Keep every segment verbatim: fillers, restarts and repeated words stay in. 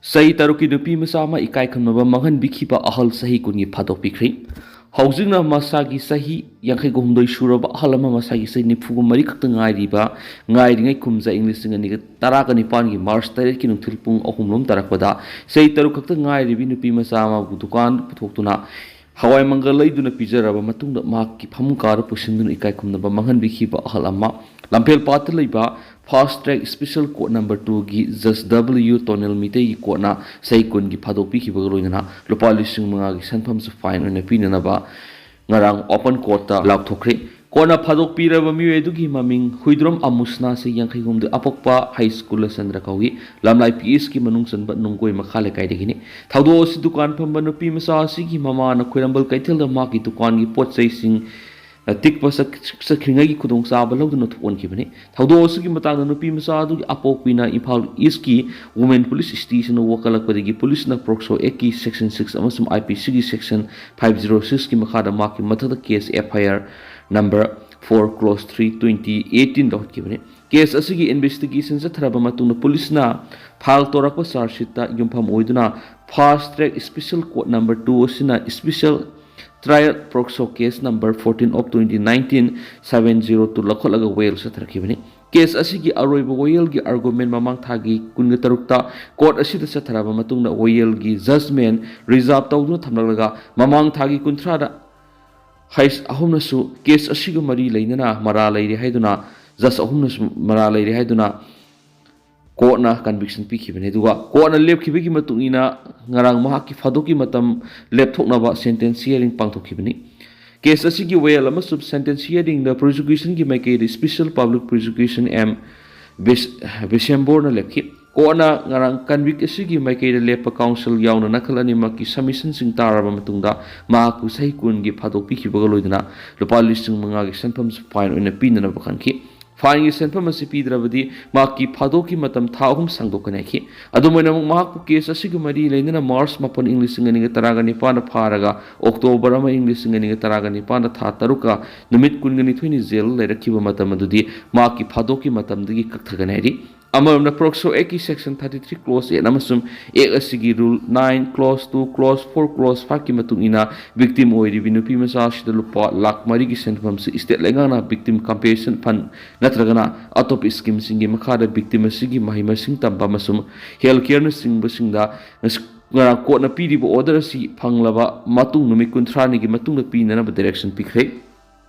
ꯆꯍꯤ ꯇꯔꯨꯛꯀꯤ ꯅꯨꯄꯤ ꯃꯆꯥ ꯑꯃ ꯏꯀꯥꯏ ꯈꯨꯝꯅꯕ ꯃꯥꯡꯍꯟꯕꯤꯈꯤꯕ ꯑꯍꯜ ꯆꯍꯤ ꯀꯨꯟꯒꯤ ꯐꯥꯗꯣꯛꯄꯤꯈ꯭ꯔꯦ꯫ ꯍꯧꯖꯤꯛꯅ ꯃꯁꯥꯒꯤ ꯆꯍꯤ ꯌꯥꯡꯈꯩꯒ ꯍꯨꯝꯗꯣꯏ ꯁꯨꯔꯕ ꯑꯍꯜ ꯑꯃ ꯃꯁꯥꯒꯤ ꯆꯍꯤ ꯅꯤꯐꯨꯒ ꯃꯔꯤ ꯈꯛꯇ ꯉꯥꯏꯔꯤꯕ, ꯉꯥꯏꯔꯤꯉꯩ ꯀꯨꯝꯖꯥ ꯏꯪ ꯂꯤꯁꯤꯡ ꯑꯅꯤꯒ ꯇꯔꯥꯒ ꯅꯤꯄꯥꯟꯒꯤ ꯃꯥꯔꯆ ꯇꯔꯦꯠꯀꯤ ꯅꯨꯡꯊꯤꯜ ꯄꯨꯡ ꯑꯍꯨꯝ ꯂꯣꯝ ꯇꯥꯔꯛꯄꯗ ꯆꯍꯤ ꯇꯔꯨꯛ ꯈꯛꯇ ꯉꯥꯏꯔꯤꯕꯤ ꯅꯨꯄꯤ ꯃꯆꯥ ꯑꯃꯕꯨ ꯗꯨꯀꯥꯟ ꯄꯨꯊꯣꯛꯇꯨꯅ ꯍꯋꯥꯏ ꯃꯪꯒꯜ ꯂꯩꯗꯨꯅ ꯄꯤꯖꯔꯕ ꯃꯇꯨꯡꯗ ꯃꯍꯥꯛꯀꯤ ꯐꯃꯨꯡ ꯀꯥꯗ ꯄꯨꯁꯤꯟꯗꯨꯅ ꯏꯀꯥꯏ ꯈꯨꯝꯅꯕ ꯃꯥꯡꯍꯟꯕꯤꯈꯤꯕ ꯑꯍꯜ ꯑꯃ ꯂꯝꯐꯦꯜ ꯄꯥꯠꯇ ꯂꯩꯕ Fast Track Special Court Number Twoꯒꯤ Judge W ꯇꯣꯅꯦꯜ ꯃꯤꯇꯩꯒꯤ ꯀꯣꯔꯠꯅ ꯆꯍꯤ ꯀꯨꯟꯒꯤ ꯐꯥꯗꯣꯛꯄꯤꯈꯤꯕꯒ ꯂꯣꯏꯅꯅ ꯂꯨꯄꯥ ꯂꯤꯁꯤꯡ ꯃꯉꯥꯒꯤ ꯁꯦꯟꯐꯝꯁꯨ ꯐꯥꯏꯟ ꯑꯣꯏꯅ ꯄꯤꯅꯅꯕ ꯉꯔꯥꯡ ꯑꯣꯄꯟ ꯀꯣꯔꯠꯇ ꯂꯥꯎꯊꯣꯛꯈ꯭ꯔꯦ꯫ ꯀꯣꯔꯠꯅ ꯐꯥꯗꯣꯛꯄꯤꯔꯕ ꯃꯤꯑꯣꯏ ꯑꯗꯨꯒꯤ ꯃꯃꯤꯡ ꯍꯨꯏꯗ꯭ꯔꯣꯝ ꯑꯃꯨꯁꯅꯥ, ꯆꯍꯤ ꯌꯥꯡꯈꯩ ꯍꯨꯝꯗꯣꯏ, ꯑꯄꯣꯛꯄ ꯍꯩꯁ ꯀꯨꯂꯆꯟꯗ꯭ꯔ ꯀꯧꯏ, ꯂꯝꯂꯥꯏ ꯄꯤ ꯑꯦꯁꯀꯤ ꯃꯅꯨꯡ ꯆꯟꯕ ꯅꯨꯡꯒꯣꯏ ꯃꯈꯥ ꯂꯩꯀꯥꯏꯗꯒꯤꯅꯤ꯫ ꯊꯧꯗꯣꯛ ꯑꯁꯤ ꯗꯨꯀꯥꯟ ꯐꯝꯕ ꯅꯨꯄꯤ ꯃꯆꯥ ꯑꯁꯤꯒꯤ ꯃꯃꯥꯅ ꯈꯣꯏꯔꯝꯕꯜ ꯀꯩꯊꯦꯜꯗ ꯃꯍꯥꯛꯀꯤ ꯗꯨꯀꯥꯟꯒꯤ ꯄꯣꯠ ꯆꯩꯁꯤꯡ ꯇꯤꯛꯄ ꯆꯠ-, ꯆꯠꯈ꯭ꯔꯤꯉꯩꯒꯤ ꯈꯨꯗꯣꯡꯆꯥꯕ ꯂꯧꯗꯨꯅ ꯊꯣꯛꯍꯟꯈꯤꯕꯅꯤ꯫ ꯊꯧꯗꯣꯛ ꯑꯁꯤꯒꯤ ꯃꯇꯥꯡꯗ ꯅꯨꯄꯤ ꯃꯆꯥ ꯑꯗꯨꯒꯤ ꯑꯄꯣꯛꯄꯤꯅ ꯏꯝꯐꯥꯜ ꯏꯁꯀꯤ Women Police Stationꯗ ꯋꯥꯀꯠꯂꯛꯄꯗꯒꯤ ꯄꯨꯂꯤꯁꯅ ꯄꯣꯛꯁꯣ ꯑꯦꯛꯀꯤ ꯁꯦꯛꯁꯟ ꯁꯤꯛꯁ ꯑꯃꯁꯨꯡ ꯑꯥꯏ ꯄꯤ ꯁꯤꯒꯤ ꯁꯦꯛꯁꯟ ꯐꯥꯏꯚ ꯖꯤꯔꯣ ꯁꯤꯛꯁꯀꯤ ꯃꯈꯥꯗ ꯃꯍꯥꯛꯀꯤ ꯃꯊꯛꯇ case F I R number four clause three twenty eighteen ꯂꯧꯈꯠꯈꯤꯕꯅꯤ꯫ ꯀꯦꯁ ꯑꯁꯤꯒꯤ ꯏꯟꯚꯦꯁꯇꯤꯒꯦꯁꯟ ꯆꯠꯊꯔꯕ ꯃꯇꯨꯡꯗ ꯄꯨꯂꯤꯁꯅ ꯐꯥꯏꯜ ꯇꯧꯔꯛꯄ ꯆꯥꯔꯖ ꯁꯤꯠꯇ ꯌꯨꯝꯐꯝ ꯑꯣꯏꯗꯨꯅ Fast Track Special Court Number Two ꯑꯁꯤꯅ Special Trial Proxo Case Number fourteen of twenty nineteen seven zero two ꯂꯧꯈꯠꯂꯒ ꯋꯥꯌꯦꯜ ꯆꯠꯊꯔꯛꯈꯤꯕꯅꯤ꯫ ꯀꯦꯁ ꯑꯁꯤꯒꯤ ꯑꯔꯣꯏꯕ ꯋꯥꯌꯦꯜꯒꯤ ꯑꯥꯔꯒꯨꯃꯦꯟ ꯃꯃꯥꯡ ꯊꯥꯒꯤ ꯀꯨꯟꯒ ꯇꯔꯨꯛꯇ ꯀꯣꯔꯠ ꯑꯁꯤꯗ ꯆꯠꯊꯔꯕ ꯃꯇꯨꯡꯗ ꯋꯥꯌꯦꯜꯒꯤ ꯖꯖꯃꯦꯟ ꯔꯤꯖꯥꯔꯚ ꯇꯧꯗꯨꯅ ꯊꯝꯂꯛꯂꯒ ꯃꯃꯥꯡ ꯊꯥꯒꯤ ꯀꯨꯟꯊ꯭ꯔꯥꯗ ꯍꯩꯁ ꯑꯍꯨꯝꯅꯁꯨ ꯀꯦꯁ ꯑꯁꯤꯒ ꯃꯔꯤ ꯂꯩꯅꯅ ꯃꯔꯥꯜ ꯂꯩꯔꯤ ꯍꯥꯏꯗꯨꯅ ꯖꯖ ꯑꯍꯨꯝꯅꯁꯨ ꯃꯔꯥꯜ ꯂꯩꯔꯤ ꯍꯥꯏꯗꯨꯅ ꯀꯣꯔꯠꯅ ꯀꯟꯚꯤꯛꯁꯟ ꯄꯤꯈꯤꯕꯅꯤ꯫ ꯑꯗꯨꯒ ꯀꯣꯔꯠꯅ ꯂꯦꯞꯈꯤꯕꯒꯤ ꯃꯇꯨꯡ ꯏꯟꯅ ꯉꯔꯥꯡ ꯃꯍꯥꯛꯀꯤ ꯐꯥꯗꯣꯛꯀꯤ ꯃꯇꯝ ꯂꯦꯞꯊꯣꯛꯅꯕ ꯁꯦꯟꯇꯦꯟꯁ ꯍꯤꯌꯥꯔꯤꯡ ꯄꯥꯡꯊꯣꯛꯈꯤꯕꯅꯤ꯫ ꯀꯦꯁ ꯑꯁꯤꯒꯤ ꯋꯥꯌꯦꯜ ꯑꯃꯁꯨꯡ ꯁꯦꯟꯇꯦꯟꯁ ꯍꯤꯌꯥꯔꯤꯡꯗ ꯄ꯭ꯔꯣꯁꯤꯀ꯭ꯌꯨꯁꯟꯒꯤ ꯃꯥꯏꯀꯩꯗ ꯁ꯭ꯄꯦꯁꯦꯜ ꯄꯕ꯭ꯂꯤꯛ ꯄ꯭ꯔꯣꯁꯤꯀ꯭ꯌꯨꯁꯟ ꯑꯦꯝ ꯕꯤꯁ-, ꯕꯤꯁꯦꯝꯕꯣꯔꯅ ꯂꯦꯞꯈꯤ꯫ ꯀꯣꯔꯠꯅ ꯉꯔꯥꯡ ꯀꯟꯚꯤꯛ ꯑꯁꯤꯒꯤ ꯃꯥꯏꯀꯩꯗ ꯂꯦꯞꯄ ꯀꯥꯎꯟꯁꯤꯜ ꯌꯥꯎꯅ ꯅꯥꯀꯜ ꯑꯅꯤꯃꯛꯀꯤ ꯁꯕꯃꯤꯁꯟꯁꯤꯡ ꯇꯥꯔꯕ ꯃꯇꯨꯡꯗ ꯃꯍꯥꯛꯄꯨ ꯆꯍꯤ ꯀꯨꯟꯒꯤ ꯐꯥꯗꯣꯛꯄꯤꯈꯤꯕꯒ ꯂꯣꯏꯅꯅ ꯂꯨꯄꯥ ꯂꯤꯁꯤꯡ ꯃꯉꯥꯒꯤ ꯁꯦꯟꯐꯝꯁꯨ ꯐꯥꯏꯟ ꯑꯣꯏꯅ ꯄꯤꯅꯅꯕ ꯈꯟꯈꯤ꯫ ꯐꯥꯏꯟꯒꯤ ꯁꯦꯟꯐꯝ ꯑꯁꯤ ꯄꯤꯗ꯭ꯔꯕꯗꯤ ꯃꯍꯥꯛꯀꯤ ꯐꯥꯗꯣꯛꯀꯤ ꯃꯇꯝ ꯊꯥ ꯑꯍꯨꯝ ꯁꯥꯡꯗꯣꯛꯀꯅꯤ ꯍꯥꯏꯈꯤ꯫ ꯑꯗꯨꯝ ꯑꯣꯏꯅꯃꯛ, ꯃꯍꯥꯛꯄꯨ ꯀꯦꯁ ꯑꯁꯤꯒꯤ ꯃꯔꯤ ꯂꯩꯅꯅ ꯃꯥꯔꯆ ꯃꯥꯄꯟ ꯏꯪ ꯂꯤꯁꯤꯡ ꯑꯅꯤꯒ ꯇꯔꯥꯒ ꯅꯤꯄꯥꯟꯗ ꯐꯥꯔꯒ ꯑꯣꯛꯇꯣꯕꯔ ꯑꯃ ꯏꯪ ꯂꯤꯁꯤꯡ ꯑꯅꯤꯒ ꯇꯔꯥꯒ ꯅꯤꯄꯥꯟꯗ ꯊꯥ ꯇꯔꯨꯛꯀ ꯅꯨꯃꯤꯠ ꯀꯨꯟꯒ ꯅꯤꯊꯣꯏꯅꯤ ꯖꯦꯜ ꯂꯩꯔꯛꯈꯤꯕ ꯃꯇꯝ ꯑꯗꯨꯗꯤ ꯃꯍꯥꯛꯀꯤ ꯐꯥꯗꯣꯛꯀꯤ ꯃꯇꯝꯗꯒꯤ ꯀꯛꯊꯒꯅꯤ ꯍꯥꯏꯔꯤ꯫ ꯑꯃꯔꯣꯝꯗ ꯄꯣꯛꯁꯣ ꯑꯦꯛꯀꯤ section thirty three clause eight ꯑꯃꯁꯨꯡ ꯑꯦꯛ ꯑꯁꯤꯒꯤ rule nine clause two clause four clause ꯐꯥꯏꯚꯀꯤ ꯃꯇꯨꯡ ꯏꯟꯅ ꯚꯤꯛꯇꯤꯝ ꯑꯣꯏꯔꯤꯕꯤ ꯅꯨꯄꯤ ꯃꯆꯥ ꯑꯁꯤꯗ ꯂꯨꯄꯥ ꯂꯥꯈ ꯃꯔꯤꯒꯤ ꯁꯦꯟꯐꯝꯁꯤ ꯁ꯭ꯇꯦꯠ ꯂꯩꯉꯥꯛꯅ ꯚꯤꯛꯇꯤꯝ ꯀꯝꯄꯦꯟꯁꯦꯁꯟ ꯐꯟ ꯅꯠꯇ꯭ꯔꯒꯅ ꯑꯇꯣꯞꯄ ꯁ꯭ꯀꯤꯝꯁꯤꯡꯒꯤ ꯃꯈꯥꯗ ꯚꯤꯛꯇꯤꯝ ꯑꯁꯤꯒꯤ ꯃꯍꯩ ꯃꯁꯤꯡ ꯇꯝꯕ ꯑꯃꯁꯨꯡ ꯍꯦꯜꯊ ꯀꯦꯌꯔꯅꯆꯤꯡꯕꯁꯤꯡꯗ ꯀꯣꯔꯠꯅ ꯄꯤꯔꯤꯕ ꯑꯣꯔꯗꯔ ꯑꯁꯤ ꯐꯪꯂꯕ ꯃꯇꯨꯡ ꯅꯨꯃꯤꯠ ꯀꯨꯟꯊ꯭ꯔꯥꯅꯤꯒꯤ ꯃꯇꯨꯡꯗ ꯄꯤꯅꯅꯕ ꯗꯥꯏꯔꯦꯛꯁꯟ ꯄꯤꯈ꯭ꯔꯦ꯫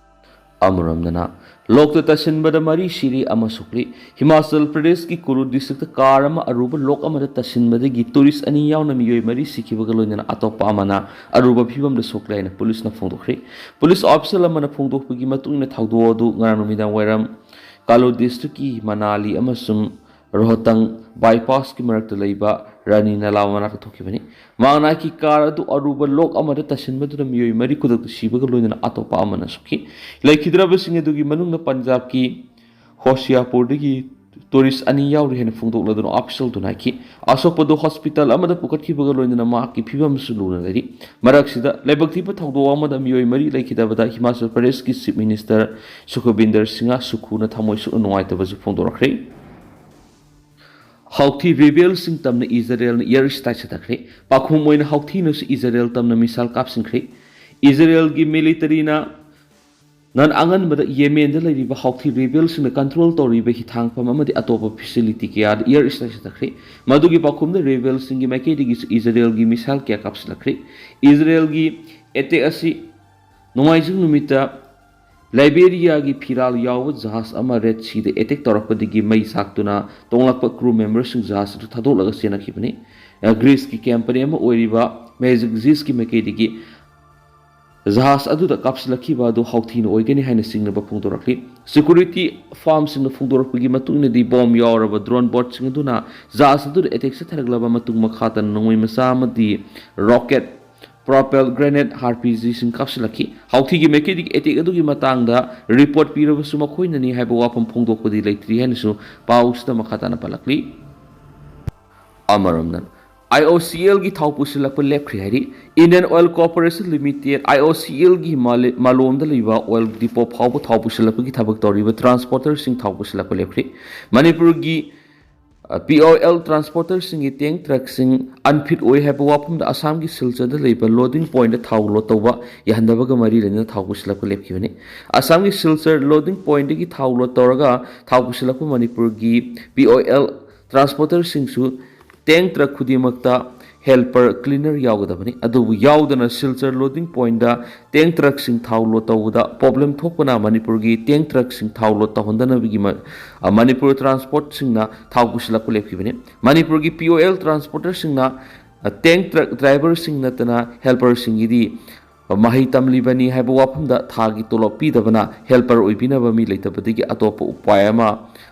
ꯑꯃꯔꯣꯝꯗꯅ, ꯂꯣꯛꯇ ꯇꯥꯁꯤꯟꯕꯗ ꯃꯔꯤ ꯁꯤꯔꯤ ꯑꯃ ꯁꯣꯛꯂꯤ꯫ ꯍꯤꯃꯥꯆꯜ ꯄ꯭ꯔꯗꯦꯁꯀꯤ ꯀꯨꯂꯨ ꯗꯤꯁꯇ꯭ꯔꯤꯛꯇ ꯀꯥꯔ ꯑꯃ ꯑꯔꯨꯕ ꯂꯣꯛ ꯑꯃꯗ ꯇꯥꯁꯤꯟꯕꯗꯒꯤ ꯇꯨꯔꯤꯁ ꯑꯅꯤ ꯌꯥꯎꯅ ꯃꯤꯑꯣꯏ ꯃꯔꯤ ꯁꯤꯈꯤꯕꯒ ꯂꯣꯏꯅꯅ ꯑꯇꯣꯞꯄ ꯑꯃꯅ ꯑꯔꯨꯕ ꯐꯤꯕꯝꯗ ꯁꯣꯛꯂꯦ ꯍꯥꯏꯅ ꯄꯨꯂꯤꯁꯅ ꯐꯣꯡꯗꯣꯛꯈ꯭ꯔꯦ꯫ ꯄꯨꯂꯤꯁ ꯑꯣꯐꯤꯁꯦꯜ ꯑꯃꯅ ꯐꯣꯡꯗꯣꯛꯄꯒꯤ ꯃꯇꯨꯡ ꯏꯟꯅ, ꯊꯧꯗꯣꯛ ꯑꯗꯨ ꯉꯔꯥꯡ ꯅꯨꯃꯤꯗꯥꯡ ꯋꯥꯏꯔꯝ ꯀꯥꯂꯨ ꯗꯤꯁꯇ꯭ꯔꯤꯛꯀꯤ ꯃꯅꯥꯂꯤ ꯑꯃꯁꯨꯡ ꯔꯣꯍꯇꯪ ꯕꯥꯏꯄꯥꯁꯀꯤ ꯃꯔꯛꯇ ꯂꯩꯕ ꯔꯥꯅꯤ ꯅꯂꯥ ꯃꯅꯥꯛꯇ ꯊꯣꯛꯈꯤꯕꯅꯤ꯫ ꯃꯥꯡꯅꯥꯏꯀꯤ ꯀꯥꯔ ꯑꯗꯨ ꯑꯔꯨꯕ ꯂꯣꯛ ꯑꯃꯗ ꯇꯥꯁꯤꯟꯕꯗꯨꯅ ꯃꯤꯑꯣꯏ ꯃꯔꯤ ꯈꯨꯗꯛꯇ ꯁꯤꯕꯒ ꯂꯣꯏꯅꯅ ꯑꯇꯣꯞꯄ ꯑꯃꯅ ꯁꯣꯛꯈꯤ꯫ ꯂꯩꯈꯤꯗ꯭ꯔꯕꯁꯤꯡ ꯑꯗꯨꯒꯤ ꯃꯅꯨꯡꯗ ꯄꯟꯖꯥꯕꯀꯤ ꯍꯣꯁꯤꯌꯥꯄꯨꯔꯗꯒꯤ ꯇꯨꯔꯤꯁ ꯑꯅꯤ ꯌꯥꯎꯔꯤ ꯍꯥꯏꯅ ꯐꯣꯡꯗꯣꯛꯂꯗꯨꯅ ꯑꯣꯐꯤꯁꯦꯜꯗꯨꯅ ꯍꯥꯏꯈꯤ꯫ ꯑꯁꯣꯛꯄꯗꯨ ꯍꯣꯁꯄꯤꯇꯥꯜ ꯑꯃꯗ ꯄꯨꯈꯠꯈꯤꯕꯒ ꯂꯣꯏꯅꯅ ꯃꯍꯥꯛꯀꯤ ꯐꯤꯕꯝꯁꯨ ꯂꯨꯅ ꯂꯩꯔꯤ꯫ ꯃꯔꯛꯁꯤꯗ, ꯂꯥꯏꯕꯛ ꯊꯤꯕ ꯊꯧꯗꯣꯛ ꯑꯃꯗ ꯃꯤꯑꯣꯏ ꯃꯔꯤ ꯂꯩꯈꯤꯗꯕꯗ ꯍꯤꯃꯥꯆꯜ ꯄ꯭ꯔꯗꯦꯁꯀꯤ ꯆꯤꯐ ꯃꯤꯅꯤꯁꯇꯔ ꯁꯨꯈꯕꯤꯟꯗꯔ ꯁꯤꯡꯍ ꯁꯨꯈꯨꯅ ꯊꯃꯣꯏ ꯁꯣꯛꯅ ꯅꯨꯡꯉꯥꯏꯇꯕꯁꯨ ꯐꯣꯡꯗꯣꯔꯛꯈ꯭ꯔꯦ꯫ ꯍꯥꯎꯊꯤ ꯔꯤꯕꯦꯜꯁꯤꯡ ꯇꯝꯅ ꯏꯖꯔꯦꯜꯅ ꯏꯌꯔ ꯁ꯭ꯇ꯭ꯔꯥꯏꯛ ꯆꯠꯊꯈ꯭ꯔꯦ꯫ ꯄꯥꯎꯈꯨꯝ ꯑꯣꯏꯅ ꯍꯥꯎꯊꯤꯅꯁꯨ ꯏꯖꯔꯦꯜ ꯇꯝꯅ ꯃꯤꯁꯥꯏꯜ ꯀꯥꯞꯁꯤꯟꯈ꯭ꯔꯦ꯫ ꯏꯖꯔꯦꯜꯒꯤ ꯃꯤꯂꯤꯇꯔꯤꯅ ꯅꯟ ꯑꯉꯟꯕꯗ ꯌꯦꯃꯦꯟꯗ ꯂꯩꯔꯤꯕ ꯍꯥꯎꯊꯤ ꯔꯤꯕꯦꯜꯁꯤꯡꯅ ꯀꯟꯇ꯭ꯔꯣꯜ ꯇꯧꯔꯤꯕ ꯍꯤꯊꯥꯡꯐꯝ ꯑꯃꯗꯤ ꯑꯇꯣꯞꯄ ꯐꯦꯁꯤꯂꯤꯇꯤ ꯀꯌꯥꯗ ꯏꯌꯔ ꯁ꯭ꯇ꯭ꯔꯥꯏꯛ ꯆꯠꯊꯈ꯭ꯔꯦ꯫ ꯃꯗꯨꯒꯤ ꯄꯥꯎꯈꯨꯝꯗ ꯔꯤꯕꯦꯜꯁꯤꯡꯒꯤ ꯃꯥꯏꯀꯩꯗꯒꯤꯁꯨ ꯏꯖꯔꯦꯜꯒꯤ ꯃꯤꯁꯥꯏꯜ ꯀꯌꯥ ꯀꯥꯞꯁꯤꯜꯂꯛꯈ꯭ꯔꯦ꯫ ꯏꯖꯔꯦꯜꯒꯤ ꯑꯦꯇꯦꯛ ꯑꯁꯤ ꯅꯣꯡꯃꯥꯏꯖꯤꯡ ꯅꯨꯃꯤꯠꯇ ꯂꯥꯏꯕꯦꯔꯤꯌꯥꯒꯤ ꯐꯤꯔꯥꯜ ꯌꯥꯎꯕ ꯖꯍꯥꯖ ꯑꯃ ꯔꯦꯗ ꯁꯤꯗ ꯑꯦꯇꯦꯛ ꯇꯧꯔꯛꯄꯗꯒꯤ ꯃꯩ ꯆꯥꯛꯇꯨꯅ ꯇꯣꯡꯂꯛꯄ ꯀ꯭ꯔꯨ ꯃꯦꯝꯕꯔꯁꯤꯡ ꯖꯍꯥꯖ ꯑꯗꯨ ꯊꯥꯗꯣꯛꯂꯒ ꯆꯦꯟꯅꯈꯤꯕꯅꯤ꯫ ꯒ꯭ꯔꯤꯁꯀꯤ ꯀꯝꯄꯅꯤ ꯑꯃ ꯑꯣꯏꯔꯤꯕ ꯃꯦꯖꯤꯛ ꯖꯤꯁꯀꯤ ꯃꯥꯏꯀꯩꯗꯒꯤ ꯖꯍꯥꯖ ꯑꯗꯨꯗ ꯀꯥꯞꯁꯤꯜꯂꯛꯈꯤꯕ ꯑꯗꯨ ꯍꯥꯎꯊꯤꯅ ꯑꯣꯏꯒꯅꯤ ꯍꯥꯏꯅ ꯆꯤꯡꯅꯕ ꯐꯣꯡꯗꯣꯔꯛꯂꯤ꯫ ꯁꯦꯀ꯭ꯌꯨꯔꯤꯇꯤ ꯐꯥꯔꯝꯁꯤꯡꯅ ꯐꯣꯡꯗꯣꯔꯛꯄꯒꯤ ꯃꯇꯨꯡ ꯏꯟꯅꯗꯤ, ꯕꯣꯝ ꯌꯥꯎꯔꯕ ꯗ꯭ꯔꯣꯟ ꯕꯣꯠꯁꯤꯡ ꯑꯗꯨꯅ ꯖꯍꯥꯖ ꯑꯗꯨꯗ ꯑꯦꯇꯦꯛ ꯆꯠꯊꯔꯛꯂꯕ ꯃꯇꯨꯡ, ꯃꯈꯥ ꯇꯥꯅ ꯅꯣꯡꯃꯩ ꯃꯆꯥ ꯑꯃꯗꯤ ꯔꯣꯀꯦꯠ, ꯄ꯭ꯔꯣꯄꯦꯜ ꯒ꯭ꯔꯦꯅꯦꯗ, ꯑꯥꯔ ꯄꯤ ꯖꯤꯁꯤꯡ ꯀꯥꯞꯁꯤꯜꯂꯛꯈꯤ꯫ ꯍꯥꯎꯊꯤꯒꯤ ꯃꯥꯏꯀꯩꯗꯒꯤ ꯑꯦꯇꯦꯛ ꯑꯗꯨꯒꯤ ꯃꯇꯥꯡꯗ ꯔꯤꯄꯣꯔꯠ ꯄꯤꯔꯕꯁꯨ, ꯃꯈꯣꯏꯅꯅꯤ ꯍꯥꯏꯕ ꯋꯥꯐꯝ ꯐꯣꯡꯗꯣꯛꯄꯗꯤ ꯂꯩꯇ꯭ꯔꯤ ꯍꯥꯏꯅꯁꯨ ꯄꯥꯎꯁꯤꯗ ꯃꯈꯥ ꯇꯥꯅ ꯄꯜꯂꯛꯂꯤ꯫ ꯑꯃꯔꯣꯝꯗ, ꯑꯥꯏ ꯑꯣ ꯁꯤ ꯑꯦꯜꯒꯤ ꯊꯥꯎ ꯄꯨꯁꯤꯜꯂꯛꯄ ꯂꯦꯞꯈ꯭ꯔꯦ ꯍꯥꯏꯔꯤ꯫ Indian oil corporation limited, I O ꯁꯤ ꯑꯦꯜꯒꯤ ꯃꯥꯂꯦ-, ꯃꯥꯂꯣꯝꯗ ꯂꯩꯕ ꯑꯣꯏꯜ ꯗꯤꯄꯣ ꯐꯥꯎꯕ ꯊꯥꯎ ꯄꯨꯁꯤꯜꯂꯛꯄꯒꯤ ꯊꯕꯛ ꯇꯧꯔꯤꯕ ꯇ꯭ꯔꯥꯟꯁꯄꯣꯔꯇꯔꯁꯤꯡ ꯊꯥꯎ ꯄꯨꯁꯤꯜꯂꯛꯄ ꯂꯦꯞꯈ꯭ꯔꯦ꯫ ꯃꯅꯤꯄꯨꯔꯒꯤ ꯄꯤ ꯑꯣ ꯑꯦꯜ ꯇ꯭ꯔꯥꯟꯁꯄꯣꯔꯇꯔꯁꯤꯡꯒꯤ ꯇꯦꯡ ꯇ꯭ꯔꯛꯁꯤꯡ ꯑꯟꯐꯤꯠ ꯑꯣꯏ ꯍꯥꯏꯕ ꯋꯥꯐꯝꯗ ꯑꯁꯥꯝꯒꯤ ꯁꯤꯜꯆꯔꯗ ꯂꯩꯕ ꯂꯣꯗꯤꯡ ꯄꯣꯏꯟꯗ ꯊꯥꯎ ꯂꯣꯗ ꯇꯧꯕ ꯌꯥꯍꯟꯗꯕꯒ ꯃꯔꯤ ꯂꯩꯅꯅ ꯊꯥꯎ ꯄꯨꯁꯤꯜꯂꯛꯄ ꯂꯦꯞꯈꯤꯕꯅꯤ꯫ ꯑꯁꯥꯝꯒꯤ ꯁꯤꯜꯆꯔ ꯂꯣꯗꯤꯡ ꯄꯣꯏꯟꯗꯒꯤ ꯊꯥꯎ ꯂꯣꯗ ꯇꯧꯔꯒ ꯊꯥꯎ ꯄꯨꯁꯤꯜꯂꯛꯄ ꯃꯅꯤꯄꯨꯔꯒꯤ ꯄꯤ ꯑꯣ ꯑꯦꯜ ꯇ꯭ꯔꯥꯟꯁꯄꯣꯔꯇꯔꯁꯤꯡꯁꯨ ꯇꯦꯡ ꯇ꯭ꯔꯛ ꯈꯨꯗꯤꯡꯃꯛꯇ ꯍꯦꯜꯄꯔ, ꯀ꯭ꯂꯤꯅꯔ ꯌꯥꯎꯒꯗꯕꯅꯤ꯫ ꯑꯗꯨꯕꯨ ꯌꯥꯎꯗꯅ ꯁꯤꯜꯆꯔ ꯂꯣꯗꯤꯡ ꯄꯣꯏꯟꯗ ꯇꯦꯡ ꯇ꯭ꯔꯛꯁꯤꯡ ꯊꯥꯎ ꯂꯣꯗ ꯇꯧꯕꯗ ꯄ꯭ꯔꯣꯕ꯭ꯂꯦꯝ ꯊꯣꯛꯄꯅ ꯃꯅꯤꯄꯨꯔꯒꯤ ꯇꯦꯡ ꯇ꯭ꯔꯛꯁꯤꯡ ꯊꯥꯎ ꯂꯣꯗ ꯇꯧꯍꯟꯗꯅꯕꯒꯤ ꯃ-, ꯑ, ꯃꯅꯤꯄꯨꯔ ꯇ꯭ꯔꯥꯟꯁꯄꯣꯔꯠꯁꯤꯡꯅ ꯊꯥꯎ ꯄꯨꯁꯤꯜꯂꯛꯄ ꯂꯦꯞꯈꯤꯕꯅꯤ꯫ ꯃꯅꯤꯄꯨꯔꯒꯤ ꯄꯤ ꯑꯣ ꯑꯦꯜ ꯇ꯭ꯔꯥꯟꯁꯄꯣꯔꯇꯔꯁꯤꯡꯅ, ꯑ, ꯇꯦꯡ ꯇ꯭ꯔꯛ ꯗ꯭ꯔꯥꯏꯚꯔꯁꯤꯡ ꯅꯠꯇꯅ ꯍꯦꯜꯄꯔꯁꯤꯡꯒꯤꯗꯤ ꯃꯍꯩ ꯇꯝꯂꯤꯕꯅꯤ ꯍꯥꯏꯕ ꯋꯥꯐꯝꯗ ꯊꯥꯒꯤ ꯇꯣꯂꯣꯞ ꯄꯤꯗꯕꯅ ꯍꯦꯜꯄꯔ ꯑꯣꯏꯕꯤꯅꯕ ꯃꯤ ꯂꯩꯇꯕꯗꯒꯤ ꯑꯇꯣꯞꯄ ꯎꯄꯥꯏ ꯑꯃ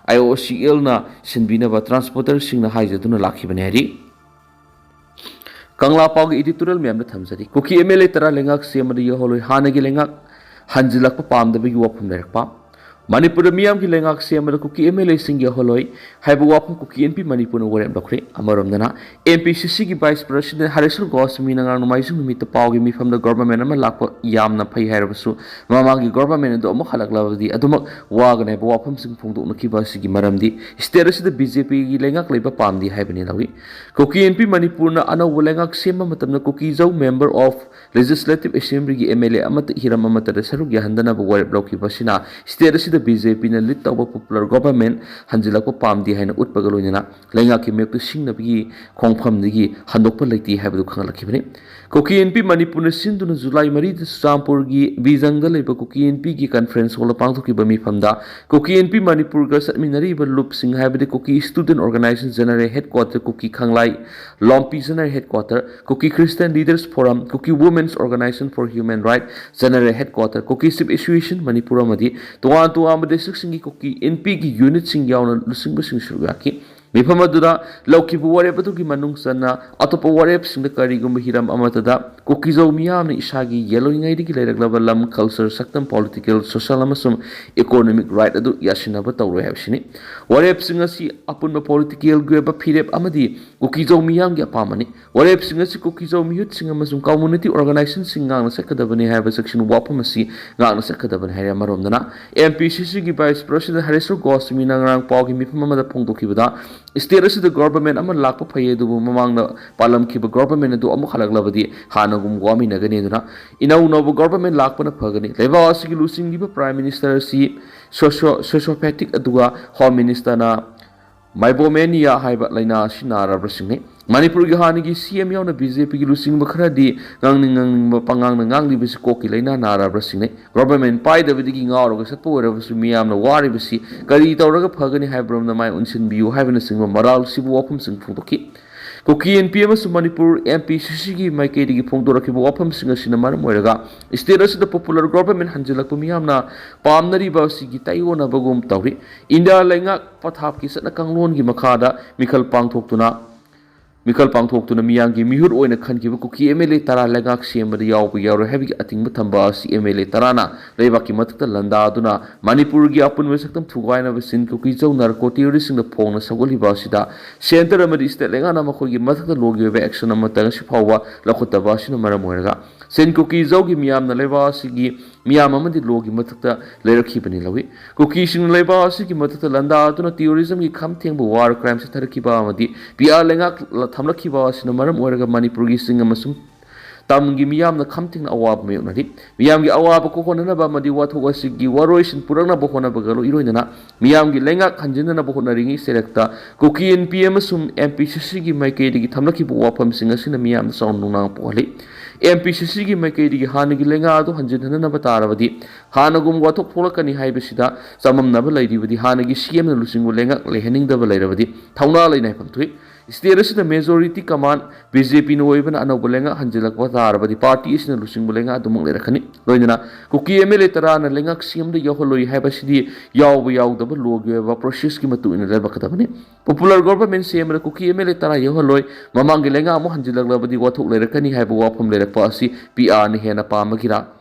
ꯑꯥꯏ ꯑꯣ ꯁꯤ ꯑꯦꯜꯅ ꯁꯤꯟꯕꯤꯅꯕ ꯇ꯭ꯔꯥꯟꯁꯄꯣꯔꯇꯔꯁꯤꯡꯅ ꯍꯥꯏꯖꯗꯨꯅ ꯂꯥꯛꯈꯤꯕꯅꯤ ꯍꯥꯏꯔꯤ꯫ ꯀꯪꯂꯥ ꯄꯥꯎꯒꯤ ꯏꯗꯤꯇꯣꯔꯤꯌꯦꯜ ꯃꯌꯥꯝꯗ ꯊꯝꯖꯔꯤ꯫ ꯀꯨꯀꯤ ꯑꯦꯝ ꯑꯦꯜ ꯑꯦ ꯇꯔꯥ ꯂꯩꯉꯥꯛ ꯁꯦꯝꯕꯗ ꯌꯥꯎꯍꯜꯂꯣꯏ, ꯍꯥꯟꯅꯒꯤ ꯂꯩꯉꯥꯛ ꯍꯟꯖꯤꯜꯂꯛꯄ ꯄꯥꯝꯗꯕꯒꯤ ꯋꯥꯐꯝ ꯂꯩꯔꯛꯄ꯫ ꯃꯅꯤꯄꯨꯔꯗ ꯃꯤꯌꯥꯝꯒꯤ ꯂꯩꯉꯥꯛ ꯁꯦꯝꯕꯗ ꯀꯨꯀꯤ ꯑꯦꯝ ꯑꯦꯜ ꯑꯦꯁꯤꯡ ꯌꯥꯎꯍꯜꯂꯣꯏ ꯍꯥꯏꯕ ꯋꯥꯐꯝ ꯀꯨꯀꯤ ꯏꯟꯄꯤ ꯃꯅꯤꯄꯨꯔꯅ ꯋꯥꯔꯦꯞ ꯂꯧꯈ꯭ꯔꯦ꯫ ꯑꯃꯔꯣꯝꯗꯅ, ꯑꯦꯝ ꯄꯤ ꯁꯤ ꯁꯤꯒꯤ ꯚꯥꯏꯁ ꯄ꯭ꯔꯁꯤꯗꯦꯟ ꯍꯔꯦꯁ꯭ꯋꯔ ꯒꯣꯁ꯭ꯋꯥꯃꯤꯅ ꯉꯔꯥꯡ ꯅꯣꯡꯃꯥꯏꯖꯤꯡ ꯅꯨꯃꯤꯠꯇ ꯄꯥꯎꯒꯤ ꯃꯤꯐꯝꯗ ꯒꯣꯚꯔꯟꯃꯦꯟꯠ ꯑꯃ ꯂꯥꯛꯄ ꯌꯥꯝꯅ ꯐꯩ ꯍꯥꯏꯔꯕꯁꯨ ꯃꯃꯥꯡꯒꯤ ꯒꯣꯚꯔꯟꯃꯦꯟꯠ ꯑꯗꯨ ꯑꯃꯨꯛ ꯍꯜꯂꯛꯂꯕꯗꯤ ꯑꯗꯨꯃꯛ ꯋꯥꯒꯅꯤ ꯍꯥꯏꯕ ꯋꯥꯐꯝꯁꯤꯡ ꯐꯣꯡꯗꯣꯛꯅꯈꯤꯕ ꯑꯁꯤꯒꯤ ꯃꯔꯝꯗꯤ ꯁ꯭ꯇꯦꯠ ꯑꯁꯤꯗ ꯕꯤ ꯖꯦ ꯄꯤꯒꯤ ꯂꯩꯉꯥꯛ ꯂꯩꯕ ꯄꯥꯝꯗꯦ ꯍꯥꯏꯕꯅꯤ ꯂꯧꯏ꯫ ꯀꯨꯀꯤ ꯏꯟꯄꯤ ꯃꯅꯤꯄꯨꯔꯅ ꯑꯅꯧꯕ ꯂꯩꯉꯥꯛ ꯁꯦꯝꯕ ꯃꯇꯝꯗ ꯀꯨꯀꯤꯖꯧ Member of Legislative Assemblyꯒꯤ ꯑꯦꯝ ꯑꯦꯜ ꯑꯦ ꯑꯃꯠꯇ ꯍꯤꯔꯝ ꯑꯃꯠꯇꯗ ꯁꯔꯨꯛ ꯌꯥꯍꯟꯗꯅꯕ ꯋꯥꯔꯦꯞ ꯂꯧꯈꯤꯕ ꯑꯁꯤꯅ ꯁ꯭ꯇꯦꯠ ꯑꯁꯤꯗ ꯕꯤ ꯖꯦ ꯄꯤꯅ ꯂꯤꯗ ꯇꯧꯕ ꯄꯣꯄꯨꯂꯔ ꯒꯣꯚꯔꯟꯃꯦꯟꯠ ꯍꯟꯖꯤꯜꯂꯛꯄ ꯄꯥꯝꯗꯦ ꯍꯥꯏꯅ ꯎꯠꯄꯒ ꯂꯣꯏꯅꯅ ꯂꯩꯉꯥꯛꯀꯤ ꯃꯥꯌꯣꯛꯇ ꯁꯤꯡꯅꯕꯒꯤ ꯈꯣꯡꯐꯝꯗꯒꯤ ꯍꯟꯗꯣꯛꯄ ꯂꯩꯇꯦ ꯍꯥꯏꯕꯗꯨ ꯈꯪꯍꯜꯂꯛꯈꯤꯕꯅꯤ꯫ ꯀꯨꯀꯤ ꯏꯟꯄꯤ ꯃꯅꯤꯄꯨꯔꯅ ꯁꯤꯟꯗꯨꯅ ꯖꯨꯂꯥꯏ ꯃꯔꯤꯗ ꯆꯨꯔꯆꯥꯟꯄꯨꯔꯒꯤ ꯕꯤꯖꯪꯗ ꯂꯩꯕ ꯀꯨꯀꯤ ꯏꯟꯄꯤꯒꯤ ꯀꯟꯐ꯭ꯔꯦꯟꯁ ꯍꯣꯜꯗ ꯄꯥꯡꯊꯣꯛꯈꯤꯕ ꯃꯤꯐꯝꯗ ꯀꯨꯀꯤ ꯏꯟꯄꯤ ꯃꯅꯤꯄꯨꯔꯒ ꯆꯠꯃꯤꯟꯅꯔꯤꯕ ꯂꯨꯞꯁꯤꯡ ꯍꯥꯏꯕꯗꯤ Kuki student organisation general headquarter, Kuki Khanglai Lompi general headquarter, Kuki Christian leaders forum, Kuki women's organisation for human right, general headquarter, Kuki chief association Manipur ꯑꯃꯗꯤ ꯇꯣꯉꯥꯟ ꯇꯣꯉꯥꯟꯕ ꯗꯤꯁꯇ꯭ꯔꯤꯛꯁꯤꯡꯒꯤ ꯀꯨꯀꯤ ꯏꯟꯄꯤꯒꯤ ꯌꯨꯅꯤꯠꯁꯤꯡ ꯌꯥꯎꯅ ꯂꯨꯆꯤꯡꯕꯁꯤꯡ ꯁꯔꯨꯛ ꯌꯥꯈꯤ꯫ ꯃꯤꯐꯝ ꯑꯗꯨꯗ ꯂꯧꯈꯤꯕ ꯋꯥꯔꯦꯞ ꯑꯗꯨꯒꯤ ꯃꯅꯨꯡ ꯆꯟꯅ ꯑꯇꯣꯞꯄ ꯋꯥꯔꯦꯞꯁꯤꯡꯗ ꯀꯔꯤꯒꯨꯝꯕ ꯍꯤꯔꯝ ꯑꯃꯠꯇꯗ ꯀꯨꯀꯤꯖꯧ ꯃꯤꯌꯥꯝꯅ ꯏꯁꯥꯒꯤ ꯌꯦꯜꯂꯣꯏꯉꯩꯗꯒꯤ ꯂꯩꯔꯛꯂꯕ ꯂꯝ, ꯀꯜꯆꯔ, ꯁꯛꯇꯝ, ꯄꯣꯂꯤꯇꯤꯀꯦꯜ, ꯁꯣꯁꯤꯌꯦꯜ ꯑꯃꯁꯨꯡ ꯏꯀꯣꯅꯣꯃꯤꯛ ꯔꯥꯏꯠ ꯑꯗꯨ ꯌꯥꯁꯤꯟꯅꯕ ꯇꯧꯔꯣꯏ ꯍꯥꯏꯕꯁꯤꯅꯤ꯫ ꯋꯥꯔꯦꯞꯁꯤꯡ ꯑꯁꯤ ꯑꯄꯨꯟꯕ ꯄꯣꯂꯤꯇꯤꯀꯦꯜꯒꯤ ꯑꯣꯏꯕ ꯐꯤꯔꯦꯞ ꯑꯃꯗꯤ ꯀꯨꯀꯤꯖꯧ ꯃꯤꯌꯥꯝꯒꯤ ꯑꯄꯥꯝꯕꯅꯤ꯫ ꯋꯥꯔꯦꯞꯁꯤꯡ ꯑꯁꯤ ꯀꯨꯀꯤꯖꯧ ꯃꯤꯍꯨꯠꯁꯤꯡ ꯑꯃꯁꯨꯡ ꯀꯝꯃ꯭ꯌꯨꯅꯤꯇꯤ ꯑꯣꯔꯒꯅꯥꯏꯖꯦꯁꯟꯁꯤꯡ ꯉꯥꯛꯅ ꯆꯠꯀꯗꯕꯅꯤ ꯍꯥꯏꯕ ꯆꯦꯛꯁꯤꯟ ꯋꯥꯐꯝ ꯑꯁꯤ ꯉꯥꯛꯅ ꯆꯠꯀꯗꯕꯅꯤ ꯍꯥꯏꯔꯦ꯫ ꯑꯃꯔꯣꯝꯗꯅ, ꯑꯦꯝ ꯄꯤ ꯁꯤ ꯁꯤꯒꯤ ꯚꯥꯏꯁ ꯄ꯭ꯔꯁꯤꯗꯦꯟꯠ ꯍꯔꯦꯁ꯭ꯋꯔ ꯒꯣꯁ꯭ꯋꯥꯃꯤꯅ ꯉꯔꯥꯡ ꯄꯥꯎꯒꯤ ꯃꯤꯐꯝ ꯑꯃꯗ ꯐꯣꯡꯗꯣꯛꯈꯤꯕꯗ, ꯁ꯭ꯇꯦꯠ ꯑꯁꯤꯗ ꯒꯣꯚꯔꯟꯃꯦꯟꯠ ꯑꯃ ꯂꯥꯛꯄ ꯐꯩ, ꯑꯗꯨꯕꯨ ꯃꯃꯥꯡꯗ ꯄꯥꯜꯂꯝꯈꯤꯕ ꯒꯣꯚꯔꯟꯃꯦꯟꯠ ꯑꯗꯨ ꯑꯃꯨꯛ ꯍꯜꯂꯛꯂꯕꯗꯤ ꯍꯥꯟꯅꯒꯨꯝ ꯋꯥꯃꯤꯟꯅꯒꯅꯤ꯫ ꯑꯗꯨꯅ ꯏꯅꯧ ꯅꯧꯕ ꯒꯣꯚꯔꯟꯃꯦꯟꯠ ꯂꯥꯛꯄꯅ ꯐꯒꯅꯤ꯫ ꯂꯩꯕꯥꯛ ꯑꯁꯤꯒꯤ ꯂꯨꯆꯤꯡꯂꯤꯕ ꯄ꯭ꯔꯥꯏꯝ ꯃꯤꯅꯤꯁꯇꯔ ꯑꯁꯤ ꯁꯣꯁꯤꯑꯣ-, ꯁꯣꯁꯤꯑꯣꯄꯦꯊꯤꯛ ꯑꯗꯨꯒ ꯍꯣꯝ ꯃꯤꯅꯤꯁꯇꯔꯅ ꯃꯥꯏꯕꯣꯃꯦꯅꯤꯌꯥ ꯍꯥꯏꯕ ꯂꯥꯏꯅꯥ ꯑꯁꯤ ꯅꯥꯔꯕ꯭ꯔꯥ ꯁꯤꯡꯅꯩ꯫ ꯃꯅꯤꯄꯨꯔꯒꯤ ꯍꯥꯟꯅꯒꯤ ꯁꯤ ꯑꯦꯝ ꯌꯥꯎꯅ ꯕꯤ ꯖꯦ ꯄꯤꯒꯤ ꯂꯨꯆꯤꯡꯕ ꯈꯔꯗꯤ ꯉꯥꯡꯅꯤꯡ ꯉꯥꯡꯅꯤꯡꯕ ꯄꯉꯥꯡꯗ ꯉꯥꯡꯂꯤꯕꯁꯤ ꯀꯣꯛꯀꯤ ꯂꯥꯏꯅꯥ ꯅꯥꯔꯕ꯭ꯔꯥ ꯁꯤꯡꯅꯩ꯫ ꯒꯣꯚꯔꯟꯃꯦꯟꯠ ꯄꯥꯏꯗꯕꯗꯒꯤ ꯉꯥꯎꯔꯒ ꯆꯠꯄ ꯑꯣꯏꯔꯕꯁꯨ ꯃꯤꯌꯥꯝꯅ ꯋꯥꯔꯤꯕꯁꯤ ꯀꯔꯤ ꯇꯧꯔꯒ ꯐꯒꯅꯤ ꯍꯥꯏꯕꯔꯣꯝꯗ ꯃꯥꯏ ꯑꯣꯟꯁꯤꯟꯕꯤꯌꯨ ꯍꯥꯏꯕꯅꯆꯤꯡꯕ ꯃꯔꯥꯜ ꯁꯤꯕꯨ ꯋꯥꯐꯝꯁꯤꯡ ꯐꯣꯡꯗꯣꯛꯈꯤ꯫ ꯀꯨꯀꯤ ꯑꯦꯟ ꯄꯤ ꯑꯃꯁꯨꯡ ꯃꯅꯤꯄꯨꯔ ꯑꯦꯝ ꯄꯤ ꯁꯤ ꯁꯤꯒꯤ ꯃꯥꯏꯀꯩꯗꯒꯤ ꯐꯣꯡꯗꯣꯔꯛꯈꯤꯕ ꯋꯥꯐꯝꯁꯤꯡ ꯑꯁꯤꯅ ꯃꯔꯝ ꯑꯣꯏꯔꯒ ꯁ꯭ꯇꯦꯠ ꯑꯁꯤꯗ ꯄꯣꯄꯨꯂꯔ ꯒꯣꯚꯔꯟꯃꯦꯟꯠ ꯍꯟꯖꯤꯜꯂꯛꯄ ꯃꯤꯌꯥꯝꯅ ꯄꯥꯝꯅꯔꯤꯕ ꯑꯁꯤꯒꯤ ꯇꯥꯏꯑꯣꯟꯅꯕꯒꯨꯝ ꯇꯧꯔꯤ꯫ ꯏꯟꯗꯤꯌꯥ ꯂꯩꯉꯥꯛ ꯄꯊꯥꯞꯀꯤ ꯆꯠꯅ ꯀꯥꯡꯂꯣꯟꯒꯤ ꯃꯈꯥꯗ ꯃꯤꯈꯜ ꯄꯥꯡꯊꯣꯛꯇꯨꯅ ꯃꯤꯈꯜ ꯄꯥꯡꯊꯣꯛꯇꯨꯅ ꯃꯤꯌꯥꯝꯒꯤ ꯃꯤꯍꯨꯠ ꯑꯣꯏꯅ ꯈꯟꯈꯤꯕ ꯀꯨꯀꯤ ꯑꯦꯝ ꯑꯦꯜ ꯑꯦ ꯇꯔꯥ ꯂꯩꯉꯥꯛ ꯁꯦꯝꯕꯗ ꯌꯥꯎꯕ ꯌꯥꯎꯔꯣꯏ ꯍꯥꯏꯕꯒꯤ ꯑꯇꯤꯡꯕ ꯊꯝꯕ ꯑꯁꯤ ꯑꯦꯝ ꯑꯦꯜ ꯑꯦ ꯇꯔꯥꯅ ꯂꯩꯕꯥꯛꯀꯤ ꯃꯊꯛꯇ ꯂꯥꯟꯗꯥꯗꯨꯅ ꯃꯅꯤꯄꯨꯔꯒꯤ ꯑꯄꯨꯟꯕ ꯁꯛꯇꯝ ꯊꯨꯒꯥꯏꯅꯕ ꯆꯤꯟ ꯀꯨꯀꯤ ꯖꯧ ꯅꯥꯔꯀꯣ ꯇꯦꯔꯣꯔꯤꯁꯁꯤꯡꯗ ꯐꯣꯡꯅ ꯁꯧꯒꯠꯂꯤꯕ ꯑꯁꯤꯗ ꯁꯦꯟꯇꯔ ꯑꯃꯗꯤ ꯁ꯭ꯇꯦꯠ ꯂꯩꯉꯥꯛꯅ ꯃꯈꯣꯏꯒꯤ ꯃꯊꯛꯇ ꯂꯣꯒꯤ ꯑꯣꯏꯕ ꯑꯦꯛꯁꯟ ꯑꯃꯠꯇ ꯉꯁꯤ ꯐꯥꯎꯕ ꯂꯧꯈꯠꯇꯕ ꯑꯁꯤꯅ ꯃꯔꯝ ꯑꯣꯏꯔꯒ ꯆꯤꯟ ꯀꯨꯀꯤ ꯖꯧꯒꯤ ꯃꯤꯌꯥꯝꯅ ꯂꯩꯕꯥꯛ ꯑꯁꯤꯒꯤ ꯃꯤꯌꯥꯝ ꯑꯃꯗꯤ ꯂꯣꯒꯤ ꯃꯊꯛꯇ ꯂꯩꯔꯛꯈꯤꯕꯅꯤ ꯂꯧꯏ꯫ ꯀꯨꯀꯤꯁꯤꯡꯅ ꯂꯩꯕꯥꯛ ꯑꯁꯤꯒꯤ ꯃꯊꯛꯇ ꯂꯥꯟꯗꯥꯗꯨꯅ ꯇꯦꯔꯣꯔꯤꯖꯝꯒꯤ ꯈꯝ ꯊꯦꯡꯕ ꯋꯥꯔ ꯀ꯭ꯔꯥꯏꯝ ꯆꯠꯊꯔꯛꯈꯤꯕ ꯑꯃꯗꯤ ꯄꯤ ꯑꯥꯔ ꯂꯩꯉꯥꯛ ꯊꯝꯂꯛꯈꯤꯕ ꯑꯁꯤꯅ ꯃꯔꯝ ꯑꯣꯏꯔꯒ ꯃꯅꯤꯄꯨꯔꯒꯤ ꯆꯤꯡ ꯑꯃꯁꯨꯡ ꯇꯝꯒꯤ ꯃꯤꯌꯥꯝꯅ ꯈꯝ ꯊꯦꯡꯅ ꯑꯋꯥꯕ ꯃꯥꯌꯣꯛꯅꯔꯤ꯫ ꯃꯤꯌꯥꯝꯒꯤ ꯑꯋꯥꯕ ꯀꯣꯛꯍꯟꯅꯅꯕ ꯑꯃꯗꯤ ꯋꯥꯊꯣꯛ ꯑꯁꯤꯒꯤ ꯋꯥꯔꯣꯏꯁꯤꯟ ꯄꯨꯔꯛꯅꯕ ꯍꯣꯠꯅꯕꯒ ꯂꯣꯏ-, ꯏꯔꯣꯏꯅꯅ ꯃꯤꯌꯥꯝꯒꯤ ꯂꯩꯉꯥꯛ ꯍꯟꯖꯤꯟꯅꯅꯕ ꯍꯣꯠꯅꯔꯤꯉꯩ ꯁꯦꯔꯛꯇ ꯀꯨꯀꯤ ꯑꯦꯟ ꯄꯤ ꯑꯃꯁꯨꯡ ꯑꯦꯝ ꯄꯤ ꯁꯤ ꯁꯤꯒꯤ ꯃꯥꯏꯀꯩꯗꯒꯤ ꯊꯝꯂꯛꯈꯤꯕ ꯋꯥꯐꯝꯁꯤꯡ ꯑꯁꯤꯅ ꯃꯤꯌꯥꯝꯗ ꯆꯥꯎꯅ ꯅꯨꯡꯅꯥꯡ ꯄꯣꯛꯍꯜꯂꯤ꯫ ꯑꯦꯝ ꯄꯤ ꯁꯤ ꯁꯤꯒꯤ ꯃꯥꯏꯀꯩꯗꯒꯤ ꯍꯥꯟꯅꯒꯤ ꯂꯩꯉꯥꯛ ꯑꯗꯨ ꯍꯟꯖꯤꯟꯍꯟꯅꯅꯕ ꯇꯥꯔꯕꯗꯤ ꯍꯥꯟꯅꯒꯨꯝ ꯋꯥꯊꯣꯛ ꯊꯣꯛꯂꯛꯀꯅꯤ ꯍꯥꯏꯕꯁꯤꯗ ꯆꯃꯝꯅꯕ ꯂꯩꯔꯤꯕꯗꯤ ꯍꯥꯟꯅꯒꯤ ꯁꯤ ꯑꯦꯝꯅ ꯂꯨꯆꯤꯡꯕ ꯂꯩꯉꯥꯛ ꯂꯩꯍꯟꯅꯤꯡꯗꯕ ꯂꯩꯔꯕꯗꯤ ꯊꯧꯅꯥ ꯂꯩꯅ ꯍꯥꯏꯐꯝ ꯊꯣꯛꯏ꯫ ꯁ꯭ꯇꯦꯠ ꯑꯁꯤꯗ ꯃꯦꯖꯣꯔꯤꯇꯤ ꯀꯃꯥꯟ ꯕꯤ ꯖꯦ ꯄꯤꯅ ꯑꯣꯏꯕꯅ ꯑꯅꯧꯕ ꯂꯩꯉꯥꯛ ꯍꯟꯖꯤꯜꯂꯛꯄ ꯇꯥꯔꯕꯗꯤ ꯄꯥꯔꯇꯤ ꯑꯁꯤꯅ ꯂꯨꯆꯤꯡꯕ ꯂꯩꯉꯥꯛ ꯑꯗꯨꯃꯛ ꯂꯩꯔꯛꯀꯅꯤ꯫ ꯂꯣꯏꯅꯅ ꯀꯨꯀꯤ ꯑꯦꯝ ꯑꯦꯜ ꯑꯦ ꯇꯔꯥꯅ ꯂꯩꯉꯥꯛ ꯁꯤ ꯑꯦꯝꯗ ꯌꯥꯎꯍꯜꯂꯣꯏ ꯍꯥꯏꯕꯁꯤꯗꯤ ꯌꯥꯎꯕ ꯌꯥꯎꯗꯕ ꯂꯣꯒꯤ ꯑꯣꯏꯕ ꯄ꯭ꯔꯣꯁꯦꯁꯀꯤ ꯃꯇꯨꯡ ꯏꯟꯅ ꯂꯩꯔꯛꯀꯗꯕꯅꯤ꯫ ꯄꯣꯄꯨꯂꯔ ꯒꯣꯚꯔꯟꯃꯦꯟꯠ ꯁꯦꯝꯕꯗ ꯀꯨꯀꯤ ꯑꯦꯝ ꯑꯦꯜ ꯑꯦ ꯇꯔꯥ ꯌꯥꯎꯍꯜꯂꯣꯏ, ꯃꯃꯥꯡꯒꯤ ꯂꯩꯉꯥꯛ ꯑꯃꯨꯛ ꯍꯟꯖꯤꯜꯂꯛꯂꯕꯗꯤ ꯋꯥꯊꯣꯛ ꯂꯩꯔꯛꯀꯅꯤ ꯍꯥꯏꯕ ꯋꯥꯐꯝ ꯂꯩꯔꯛꯄ ꯑꯁꯤ ꯄꯤ ꯑꯥꯔꯅ ꯍꯦꯟꯅ ꯄꯥꯝꯕꯒꯤꯔꯥ?